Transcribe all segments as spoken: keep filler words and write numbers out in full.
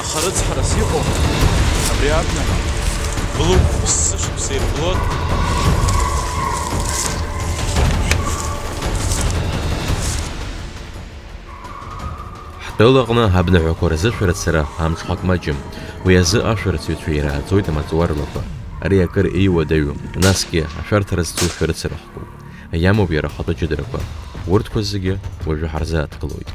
Аха рыцҳарас иҟоу абри абна блуп, ԥсышықәса ирблуп. Ҳтәылаҟны абнаҳәақәа рзышәарыцара амҽхак маҷым. Уи азы ашәарыцаҩцәа ирааӡоит амаҵуар лақәа. Ари акыр еиуадаҩу, насгьы ашәарҭара зцу шәарыцара хкуп. Иамоуп иара ахатәы ҷыдарақәа. Урҭқәа зегьы уажәы ҳарзааҭгылоит.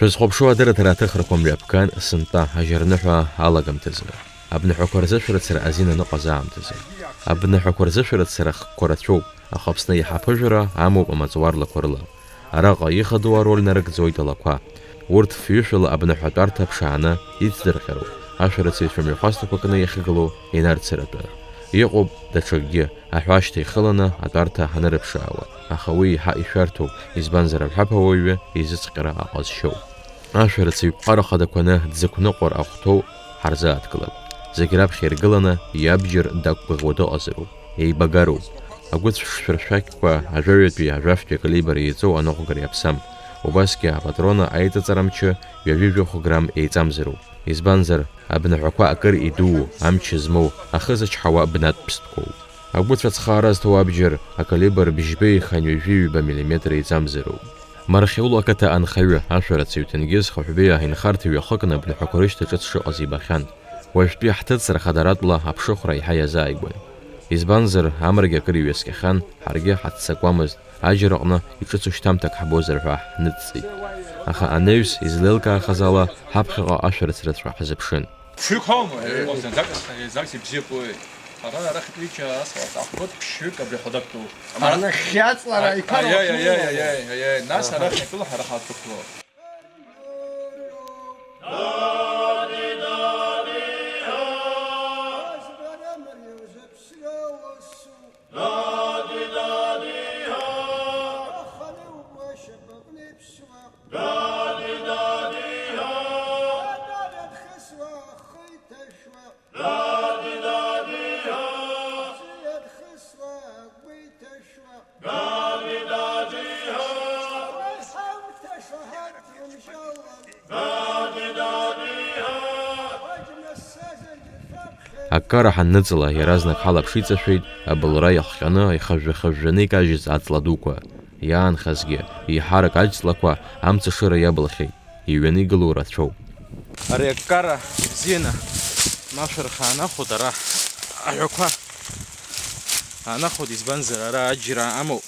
Шәызхәаԥшуа адырраҭара аҭыхрақәа мҩаԥган сынтәа ажьырныҳәа алагамҭазы, абнаҳәақәа рзышәарыцара азин аныҟаз аамҭазы. Абнаҳәақәа рзышәарыцара хкқәа рацәоуп, аха Аԥсны иаҳа аԥыжәара амоуп амаҵуар лақәа рыла. Араҟа ихадоу ароль нарыгӡоит алақәа. Урҭ фҩышәала абнаҳәатәарҭа ԥшааны ицдырҟьароуп, ашәарыцаҩцәа мҩахәасҭақәа кны иахьгылоу инарцаратәы. Иҟоуп даҽакгьы, аҳәашьҭа ихыланы атәарҭа ҳанырыԥшаауа, аха уи еиҳа ишәарҭоуп, избанзар аҳәаԥ ауаҩы изыцҟьара аҟазшьоуп. Ашәарыцаҩ ԥҟара хадақәаны дзықәныҟәар ахәҭоу ҳарзааҭгылап. Зегь раԥхьа иргыланы иабџьар дақәгәыӷуа дыҟазароуп, еибагароуп. Агәыцә шшәыршәақьқәа ажәаҩатәи ажәафтәи акалибр еиҵоу аныҟәгара иаԥсам. Убасгьы апатрона аиҵаҵара мчы ҩажәи жәохә грамм еиҵамзароуп. Избанзар, абнаҳәақәа акыр идуу, амч змоу, ахы зычҳауа бнатә ԥстәқәоуп. Агәыцә ацхаара зҭоу абџьар акалибр бжьбеихан ҩажәи ҩба миллиметр еиҵамзароуп. Мархьаул ақыҭа анхаҩы, ашәарыцаҩ Ҭенгиз Хыҳәбеиа инхарҭа ҩахыкны абнаҳәақәа рышьҭа ҿыц шыҟаз ибахьан. Уажәтәи ҳҭыҵра хадаратәла аԥшыхәра еиҳа иазааигәан. Избанзар, амрагьы акыр иҩаскьахьан, ҳаргьы ҳаццакуамызт, аџьраҟны иҿыцу шьҭамҭак ҳбозар ҳәа ҳныҵҵеит. Аха анаҩс излеилкаахаз ала, ҳаԥхьаҟа ашәарыцараҵәҟьа ҳзыԥшын. Ԥшьҩык ҳауама? Еи, еи, еиҳа бзиақәоуп. Ара арахь ҩыџьа асуа даҳбоит, ԥшьҩык абри ҳәа дактәу. Ана хьаҵлара Ай, иԥара ай, ай, уахьнеиуа. Ай, ай, ай, ай, ай, нас Аҳа. Арахь атәыла ҳара ҳаҭыԥуа. Аккара ҳанныҵала, иаразнак ҳалаԥш иҵашәеит абылра иахҟьаны ихажәжа-хажәжаны икажьыз аҵла дуқәа. Иаанхазгьы, еиҳарак аҵлақәа амцашыра иабылхьеит, иҩаны игылоу рацәоуп. Ари аккара ибзианы машәырха анахәо дара аҳәақәа анахәоит, избанзар, ара аџьра амоуп.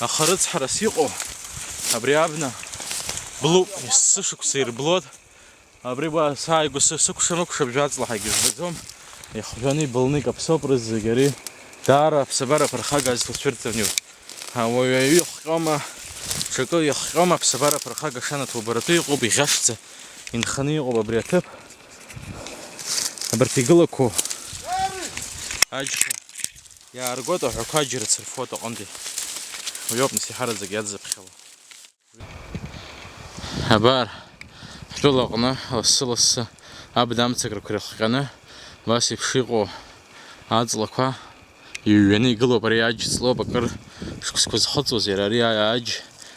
Аха рыцҳарас иҟоу абри абна блуп, есышықәса ирблуп. Абри уа сааигәа сы-, сыкәша-мыкәша бжьаҵла ҳагьыжәбаӡом. Ихжәаны ибылны икаԥсоуп рызегь ари. Даара аԥсабара ԥырхага азҭо цәырҵырниуп. Ауаҩы ихҟьома, ҽакы ихҟьома, аԥсабара ԥырхага шанаҭо убаратәы иҟоуп, иӷьашӡа инханы иҟоуп абри аҭыԥ. Абарҭ игылақәоу аџьқәа иааргоит аҳәақәа аџьра цырфуа аҟынтәи. Уи ауп нас иҳараӡак иадзыԥхьало. Абар, ҳтәылаҟны лассы-лассы абна амцакрақәа ирыхҟьаны, абас еиԥш иҟоу аҵлақәа иҩҩаны игылоуп. Ари аџь ҵлоуп, акыр шықәсқәа зхыҵуаз иара ари аџь,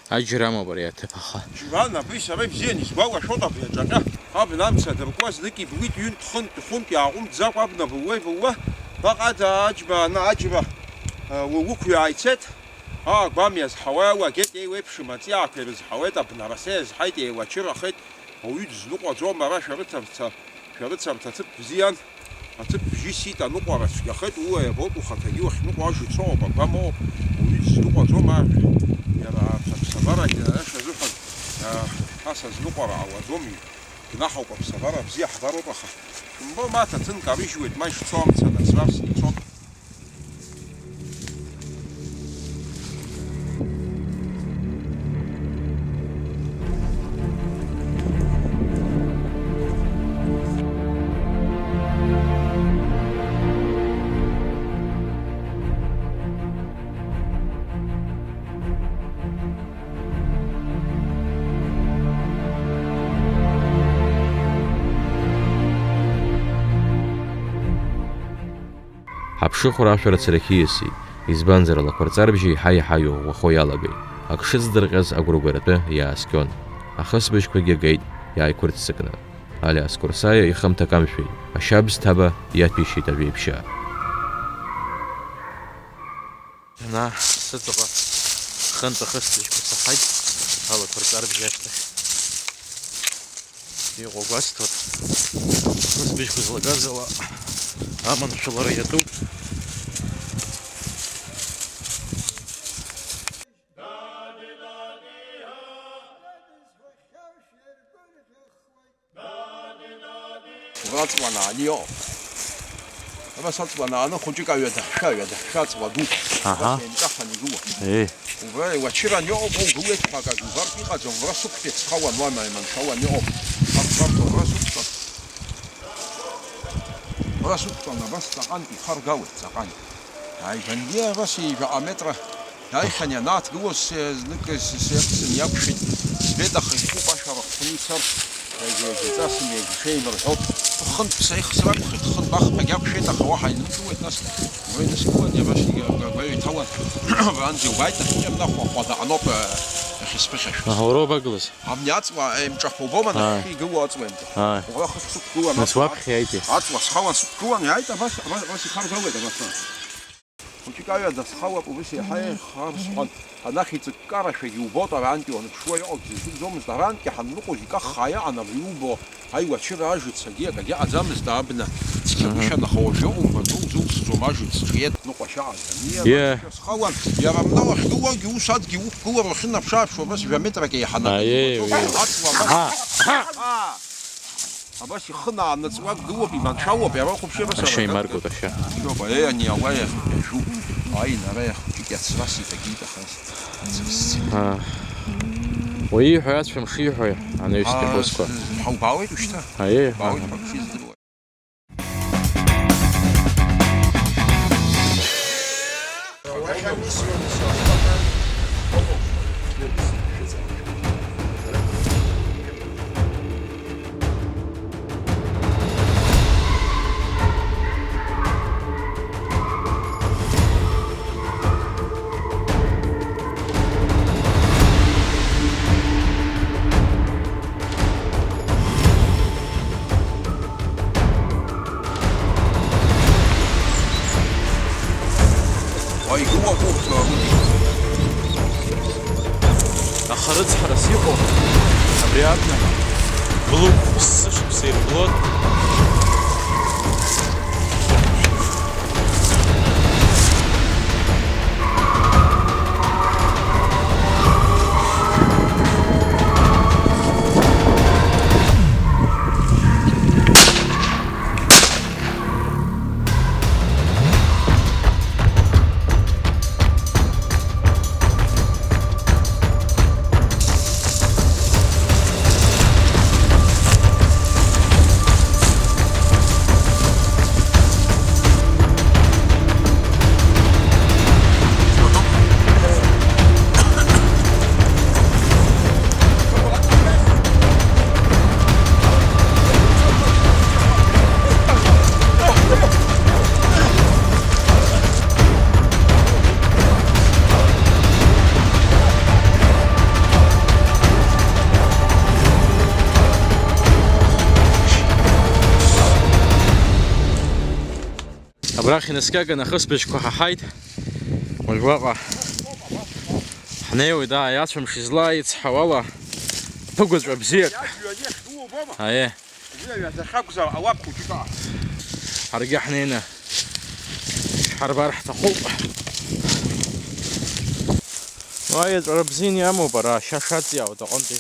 аџьра амоуп ари аҭыԥ, аха. Иван, абри сара ибзиан исгәалашәоит абри аҿаҟьа. Абна амца адыркуа знык иблит, ҩынтә-хынтә, хәынтә иааҟәымҵӡакәа абна былуа ибылуа, баҟада аџьма ана аџьра, уа уқәҩа ааицеит. Агәам иазҳауа уагеит, еиуеиԥшым аҵиаақәа ирызҳауеит, абнараса иазҳаит, еилачырахеит, ауаҩы дызныҟәаӡом, ара шәарыцарца, шәарыцарҭа аҭыԥ бзиан, аҭыԥ бжьысит, аныҟәара цәгьахеит, уа иабоуп, ухаҭагьы уахьныҟәо ажәа цоуп, агәамоуп, ауаҩы дызныҟәаӡом, ар-, иара арҭ аԥсабарагьы ара шәазыҳәан, а, ас Сазныҟәара ауаӡом, гәнаҳауп, аԥсабара бзиа ҳбароуп, аха шәымбо, ма аҭаҭын карыжьуеит, ма ишцо амца наҵәарс ицоит. Ҳаԥшыхәра ашәарыцарахь ииасит, избанзар, алақәарҵарбжьы еиҳа-еиҳа иӷәӷәахо иалагеит. Ак шыҵдырҟьаз агәыргәаратәы иааскьон. Ахысбыжьқәагьы геит иааиқәырццакны. Алиас Курсаиа ихымҭа камшәеит, ашьабсҭаба иаҭәеишьеит ажәеиԥшьаа. Ана, сыҵаҟа хынтә ахысбыжьқәа саҳаит, алақәа рҵарбжьы ашьҭахь. Иҟоу гәасҭоит. Ахысбыжьқәа злагаз ала аманшәалара иатәуп. Ураҵла анааны иҟоуп. Абас аҵла анааны хәыҷык аҩадахьшәа, аҩадахьшәа аҵла ду. Аҳа. Абас еимҿаҳаны игылоуп. Еи. Убра еиуачыран иҟоуп, угылеит ҳәа акагьы убартә иҟаӡам, убра сықәтәеит схауан, уа маиманшәалан иҟоуп. Абарҭ убра сықәтәан. Убра сықәтәан, абас ҵаҟантә ихаргалоит, ҵаҟантә. Ааигәангьы абас ҩажәаҟа метра иааихьан ианааҭгылоз, знык с-, с-, сыниақәшәеит, збеит, аха иҭҟәуп ашәара хәны ицар, егьа-егьаҵас имеигәышеимырҳәо, хынтә сеихсыр акәхеит, хынтә ахԥагь ақәшәеит, аха уаҳа инымҵуеит, нас уа иныскылан, иабашьҭгьы агәаҩа иҭалан, абранӡа иубааит, нахьхьи абнахә ахәада аноуп, э, иахьысԥыхьашәаз. Аҳауроуп агылаз. Абни аҵла еимҿаԥо убома, ааи, нахьхьи игылоу аҵла еимҿаԥо. Ааи. Убра ахы сықәгылан, нас аҵла, уаԥхьа иааит. Аҵла схалан сықәгылан, иааит, абас, абас, абас ихаргалеит, абас. Хәыҷык аҩада схалап, убыс еиҳа еиӷьхар сҳәан, анахь иҵыккарашәагьы убоит, арантәи уаныԥшуа иҟоуп, зызӡомызт, арантәи ҳанныҟәоз икаххаа иҟан абри иубо аиуачыра ажыцагьы, акагьы ыҟаӡамызт, абна цқьагәышьан, аха уажә иҟоумбаӡо, узылсӡом ажыц, ҿиеит ныҟәашьа аӡами, иа, абаншәа схалан, иара абна уахьгылоугьы ус адгьыл уқәгылар уахьынаԥшы-ааԥшуа, убас жәа метрак еиҳанакгьы, аиеи, убаӡом, уи, аҵла абас. Ҳа! Ҳа! Абас ихы нааныҵуа гылоуп, иманшәалоуп, иара ухәаԥши, абас ашьа ара имаркуп, ашьа. Иоуп, аиеи, ани ауаа иахьажәу. Аи, нара иахәыҷык иацрас иҭагеит, аха ас. Аа. Уаҩы ииҳәо ацәамш ииҳәои, анаҩстәи ҳусқәа? Ҳаубаауеит ушьҭа. Аиеи, ҳаубаауеит, ҳәа бшиздыруа. Аха рыцҳарас иҟоу абри абна блук ԥсышықәса ирблуеит. Абрахь инаскьаганы ахысбыжьқәа ҳаҳаит. Уажә уаҟа ҳнеиуеит, аа, иацәамш излааицҳауала ԥыгәаҵәа бзиак. Аиеи. Аӡәы ҩаӡа ахьакәзар ауап хәыҷык аҟара. Ҳаргьы ҳнеины шәҳарбар ҳҭахуп. Уа, иаҵәара бзианы иамоуп ара, ашьа шаҵиаауеит аҟынтәи.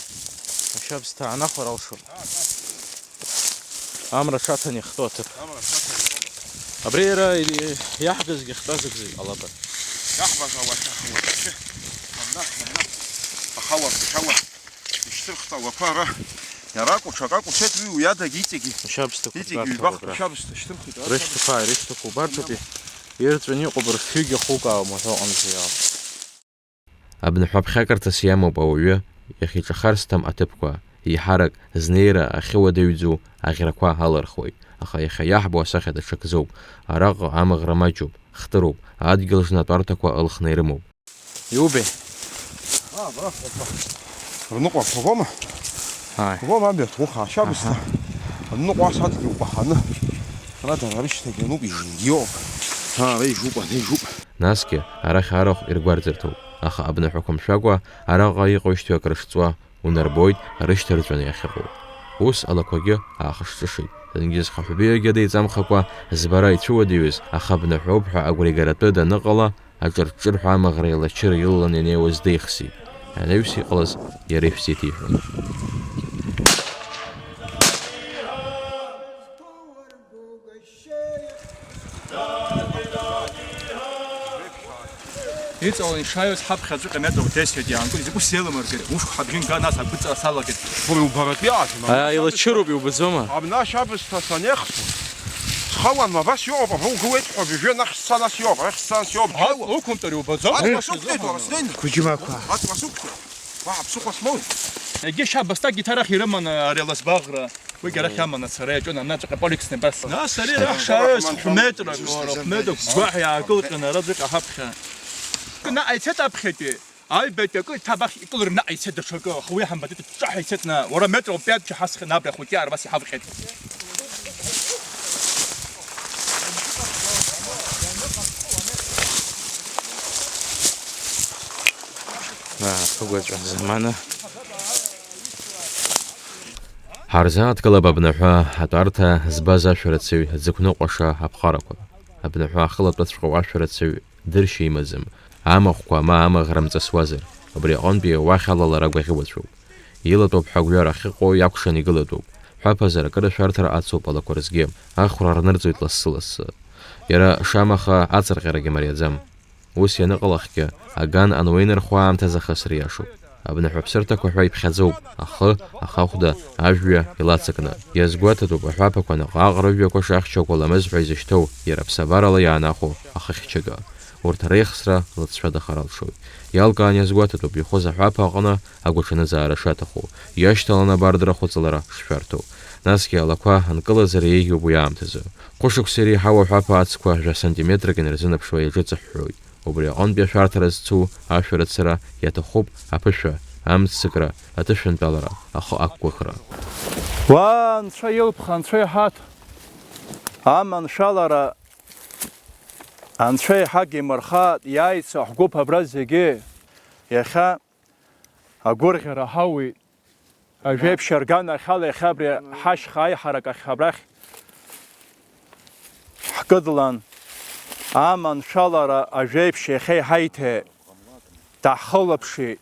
Шәабсҭа аанахәар алшоит. Амра аҽаҭан иахьтәоу аҭыԥ. Амра аҽаҭан иахьтәоу. Абри иара иаҳгазгьы ахьтәаз акәзар ҟалап. Иаҳбаз ауахьа, ауахьа. Амна, амна. Ахауа, ахауа. Ишьҭырхт ауақәа ара. Иара акәу, ҽак акәу, цеит уи, уи адагьы иҵегьы. Ашьабсҭақәа иҵегьы ртәарҭоуп ҩбахт абра. Ашьабсҭа шьҭырхит ара. Рышьҭақәа, рышьҭақәа убарҭоуп. Ирҵәаны иҟоуп, рыфҩыгьы ахугаауам уаҳа уҟамзи иаауп. Абнаҳәа ԥхьакырҭас иамоуп ауаҩы иахьиҿахарсҭам аҭыԥқәа, еиҳарак знеира ахьыуадаҩӡоу аӷьрақәа алырхуеит, аха иахьа иаҳбо асахьа даҽакзоуп, араҟа амаӷра маҷуп, хтыроуп, адгьыл зны атәарҭақәа ылхны ирымоуп. Иубеи? Рныҟәа ԥагома? Ааи. Ԥагома абиа ҭухаа шьабсҭа. Аҳа. Рныҟәа ас адгьыл кәаҳаны. Ара дара рышьҭагь ануп, ижьынгьы иоуп. Ара ижуп, ана ижуп. Насгьы арахь арахә иргәарҵырҭоуп, аха абнаҳәақәа мшәакәа араҟа иҟоушьҭоу акрышҵуа унарбоит, рышьҭарҵәаны иахьыҟоу. Ус алақәагьы аахышҿышит. Зынгьы зхаҳәбеиагьы деиҵамхакәа збара ицәыуадаҩыз, аха абнаҳәоуп ҳәа агәра игаратәы даныҟала, аҿырҿырҳәа амаӷра еилачыра илалан ианеиуаз деихсит. Анаҩс иҟалаз иара ишәзеиҭеиҳәон. Иҵалан ишааиуаз ҳаԥхьаҵәҟьа метров десять иаанкылеит, ус еилымыргеит, ушк ҳабжьы нга, нас агәыҵара салагеит. Уи убаратәи аасма? Ааи, илачыроуп, иубаӡома? Абна ашьабсҭа санеихсуа, схауан, абас иоуп, абра угылеит ҳәа, абжьы нахь сца, нас иоуп, арахь сца, нас иоуп. Ҳаи, уқәымтәар иубаӡом? Аҵла сықәтәеит, уара, снеины. Қәыџьмақәа. Аҵла сықәтәеит. Уаҳа ԥсыхәа смоуи? Егьи шьабысҭак иҭарах ирыман ари аласбаӷра. Уигьы арахь аман ацара иаҿын, анаҵәҟьа поликсны абас. Нас ари арахь шааиуаз хә метрак, уара, хә метрак гәгәаҳәа иаакылҟьан, араӡәк аҳаԥхьа. Наҟ ицеит аԥхьатәи, аҩбатәи акы иҭабах икылыр наҟ ицеит даҽакы, аха уи ҳамбаӡеит, ҿаҳа ицеит, на, уара метров пиатча ҳасхьан абра хәыҷы арбас иҳавҟьеит. Ааԥыгәаҵәа замана. Ҳарзааҭгылап абнаҳәа атәарҭа збаз ашәарыцаҩ дзықәныҟәаша аԥҟарақәа. Абнаҳәа ахылатәаҵәҟьоу ашәарыцаҩ дыршьа имаӡам, амахәқәа ма амаӷра мҵысуазар, убри аҟынтәи уахь алалара гәаӷьуацәоуп. Илатәоуп ҳәа гәҩар ахьыҟоу иакәшан игылатәуп, ҳәаԥазар акыр ашәарҭара ацуп алақәа рзгьы, ахәра рнырҵоит лассы-лассы. Иара шамаха аҵарҟьарагьы мариаӡам. Ус ианыҟалахгьы, аган ануеинырхо аамҭазы ахысра иашоуп. Абнаҳәаԥсырҭақәа ҳәа иԥхьаӡоуп, ахы, ахахәда, ажәҩа илацакны. Иазгәаҭатәуп аҳәаԥақәа наҟ-ааҟ рыжәҩақәа шахьчақәа ламыс ҳәа изышьҭоу, иара аԥсабарала иаанахәо ахыхьчага. Урҭ реихсра лыҵшәадахар алшоит. Иалкаан иазгәаҭатәуп ихәыз аҳәаԥа аҟны агәаҽанызаара шаҭаху, иашьҭаланы абардра ахәыҵалара шшәарҭоу. Насгьы алақәа анкылазар еиӷьуп уи аамҭазы. Хәышықәса иреиҳау аҳәаԥа ацқәа жәа сантиметрак инарзынаԥшуа иаҿыҵыҳәҳәоит. Убри аҟынтәи ашәарҭара зцу ашәарыцара иаҭахуп аԥышәа, амццакра, аҭышәынтәалара, ахы ақәгәыӷра. Уа, Анцәа илԥха, Анцәа иҳаҭ! Аманшәалара Анцәа иҳагимырхааит, иааицу ҳгәыԥ абра зегьы иахьа агәырӷьара ҳауит. Ажәеиԥшьарганахьала иахьа абри ҳашьха аиҳарак ахь абрахь ҳкыдлан, аманшәалара ажәеиԥшь иахьа иҳаиҭеит, даҳхылаԥшит.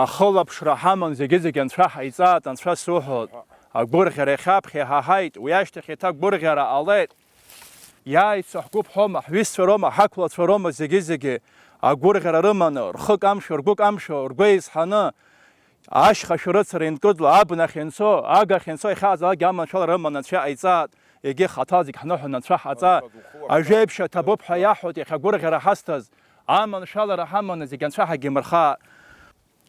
Ахылаԥшра ҳаман зегьы-зегьы Анцәа ҳаиҵаат, Анцәа суҳәоит. Агәырӷьара иахьаԥхьа иҳаҳаит, уи ашьҭахь еиҭа агәырӷьара ҟалеит. Иааицу ҳгәыԥ ҳәоума, ҳҩызцәа роума, ҳақәлацәа роума, зегьы-зегьы агәырӷьара рыманы, рхы камшәо, ргәы камшәо, ргәы еизҳаны, ашьха шәарыцара инкыдло, абнахь инцо, агахь инцо, иахьааӡалакгьы аманшәалара рыманы Анцәа иҟаиҵаат, егьи хаҭала зегь ҳныҳәон Анцәа ҳаҵа, ажәеиԥшьа ҭабуп ҳәа иаҳҳәоит иахьа агәырӷьара ҳазҭаз, аманшәалара ҳаманы зегь Анцәа ҳагимырхаа.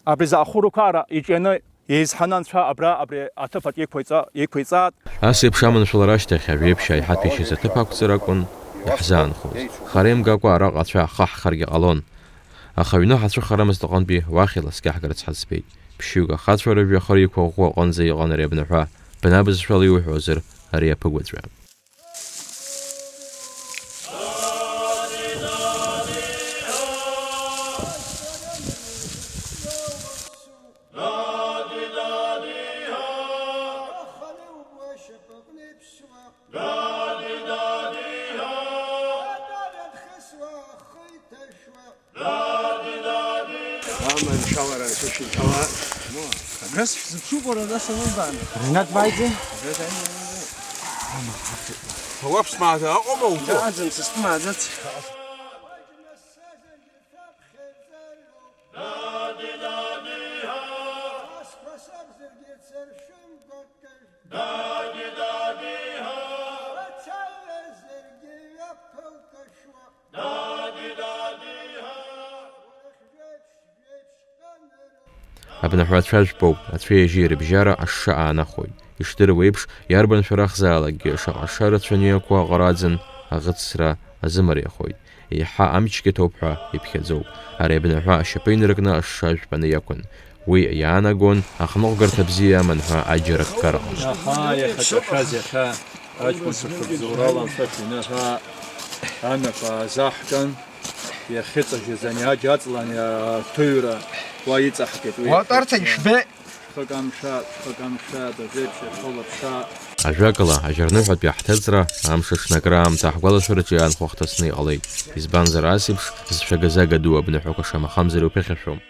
Абри заҟа хәырқәара иҿианы, еизҳаны Анцәа абра, абри аҭыԥаҿ иқәиҵа-, иқәиҵаат. Ас еиԥш аманшәалара ашьҭахь, ажәеиԥшь аиҳа ишьыз аҭыԥ ақәҵара акәын иаҳзаанхоз. Хара имгакәа араҟа ацәа ахаҳхаргьы ҟалон. Аха аҩны ҳацәыхарамызт аҟынтәи уахь иласкьаҳгарц ҳаӡбеит. Ԥшьҩык ахацәа рыжәҩахыр иқәыӷәӷәо аҟынӡа иҟан ари абнаҳәа, бна бызшәала иуҳәозар, ари аԥыгәаҵәа. Аманшәалара, Абра сшәзыԥшуп, уара, ара санылбаан. Ринат Баиӡе? Абра дааины. Уаԥс мааӡа аҟоума угәы? Дааӡам, сысту мааӡац. Абнаҳәацәа жәпоуп, ацәеи ажьи рыбжьара ашша аанахәоит. Ишдыруа еиԥш, иарбан шәарахзаалакгьы шаҟа шша рацәаны иақәу аҟара аӡын аӷыцра азымариахоит. Еиҳа амчгьы ҭоуп ҳәа иԥхьаӡоуп. Ари абнаҳәа ашьапы инаркны ашша жәпаны иақәын. Уи иаанагон ахныҟәгарҭа бзиа аман ҳәа аџьараккараҟны. Аҳа, иахьаҿашәаз иахьа аҷкәынцәа шәыбзоурала анцәа шәины ҳәа амҩақәа аазаҳган, иахьыҵажьыз ани аџь аҵла ани аҭыҩра уа иҵаҳгеит уи. Уатәарҭа ишбе- Шәхы камшәа, шәхы камшәа, дазеиԥш иахьоу лаԥша. Ажәакала, ажьарныҳәатәи аҳҭыҵра амш аҽны акраамҭа ҳгәалашәараҿы иаанхо хҭысны иҟалеит. Избанзар, ас еиԥш зшәагазага ду абныҳәақәа шамахамзар иуԥыхьашәом.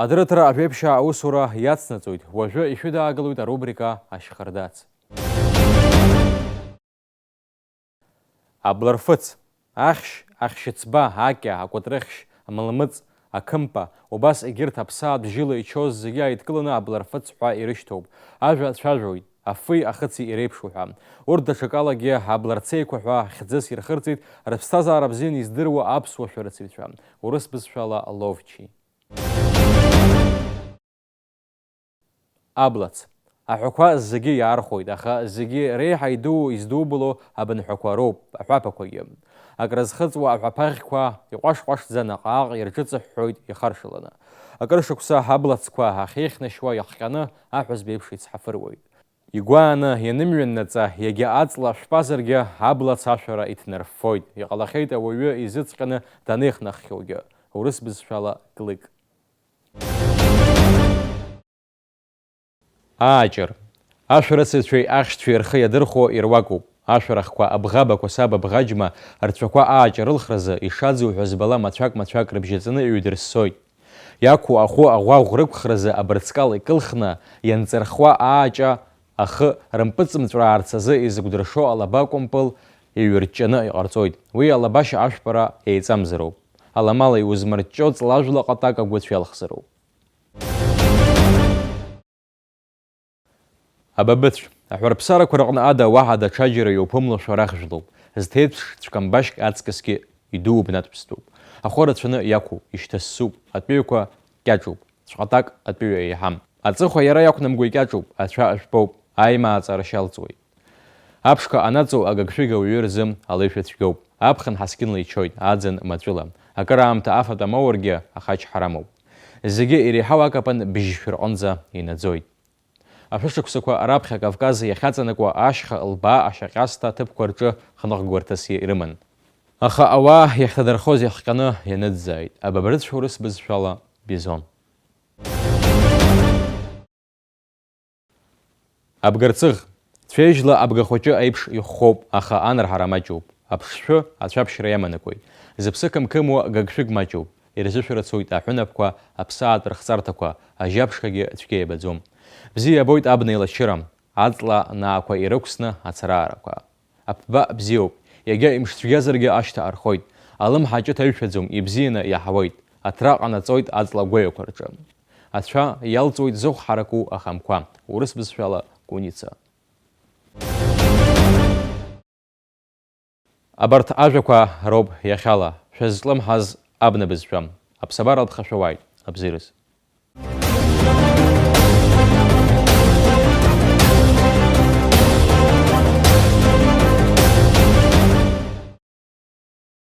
Адырраҭара ажәеиԥшьаа аусура иацнаҵоит. Уажәы ишәыдаагалоит арубрика Ашьхардац. Абларфыц, ахьшь, ахьшьыцба, акьа, акәатрыхьшь, амалмыҵ, ақымпа, убас егьырҭ аԥсаатә жьыла ичоз зегьы ааидкыланы абларфыц ҳәа ирышьҭоуп. Ажәа цәажәоит, афи ахыци иреиԥшу ҳәа. Урҭ даҽакалагьы абларцеиқәа ҳәа хьӡыс ирхырҵеит рыԥсҭазаара бзианы издыруа аԥсуа шәарыцаҩцәа, урыс бызшәала ловчи. Аблац. Аҳәақәа зегьы иаархәоит, аха зегьы реиҳа идуу, издубало абынҳәақәа роуп, аҳәаԥақәагьы. Акрызхыҵуа аҳәаԥаӷьқәа иҟәаш-ҟәашӡа наҟ-ааҟ ирҿыҵыҳәҳәоит ихаршаланы. Акыр шықәса аблацқәа ахьеихьнашьуа иахҟьаны аҳәызба еиԥш ицҳафыруеит. Игәааны ианымҩаннаҵа, иагьа аҵла шәпазаргьы, аблац ашәара иҭнарффоит. Иҟалахьеит ауаҩы изыҵҟьаны данеихнаххьоугьы, урыс бызшәала клык. Ааҷыр. Ашәарыцаҩцәеи ахьшьцәеи рхы иадырхәо ируакуп. Ашәарахқәа абӷабақәа саб абӷаџьма рцәақәа ааҷырылхразы ишаӡуҳәа збала мацәак-мацәак рыбжьаҵаны иҩдырссоит. Иақәу ахәы аӷәаӷә рықәхразы абырҵкал икылхны, ианҵырхуа ааҷа ахы рымпыҵымҵәраарц азы изықәдыршо алаба кәымпыл иҩырҷҷаны иҟарҵоит. Уи алабашьа ашәпара еиҵамзароуп. Аламала иузмырҷҷо ҵлажәла ҟатак агәыцә иалхзароуп. Абабыцә, аҳәарԥсарақәа рҟны ада уаҳа даҽаџьара иуԥымлошәа рахьжәлоуп, зҭеиҭԥш цәкамбашьк аҵкысгьы идуу бнатәԥстәуп. Ахәы рацәаны иақәуп, ишьҭассуп, атәыҩақәа кьаҿуп, цәҟатак атәыҩа еиҳам. Аҵыхәа иара иақәнамго икьаҿуп, ацәа жәпоуп, аимааҵара шьалҵуеит. Аԥшқа анаҵоу агыгшәыг ауаҩы рзы алеишәа цәгьоуп. Аԥхын ҳаскьынла ичоит, аӡын маҵәыла. Акыраамҭа афатә амоургьы, ахачҳара амоуп. Зегьы иреиҳау акапан бжьшәа рҟынӡа инаӡоит. Ашәышықәсақәа раԥхьа Кавказ иахьаҵанакуа ашьха лбаа ашьаҟьасҭа аҭыԥқәа рҿы хныҟәгарҭас ирыман. Аха ауаа иахьҭадырхоз иахҟьаны ианыӡӡааит, абабрыцә урыс бызшәала бизон. Абгарцыӷ. Цәеижьла абгахәыҷы аиԥш ихәхәоуп, аха анарҳара маҷуп. Аԥшшәы ацәаԥшьра иаманакуеит. Зыԥсы қымқымуа гыгшәыг маҷуп. Ирзышәарыцоит аҳәынаԥқәа, аԥсаатә рыхҵарҭақәа, ажьаԥшқагьы цәгьа иабаӡом. Бзиа иабоит абна еилачыра, аҵла наақәа ирықәсны ацараарақәа. Аԥба бзиоуп, иагьа имшцәгьазаргьы ашьҭа архоит. Алымҳа аҿы ҭаҩшәаӡом, ибзианы иаҳауеит. Аҭра ҟанаҵоит аҵла гәаҩақәа рҿы. Ацәа иалҵуеит зыхә ҳараку ахамқәа, урыс бызшәала куница. Абарҭ ажәақәа роуп иахьала шәызҿлымҳаз абна бызшәа. Аԥсабара лԥхашәауааит, абзиараз.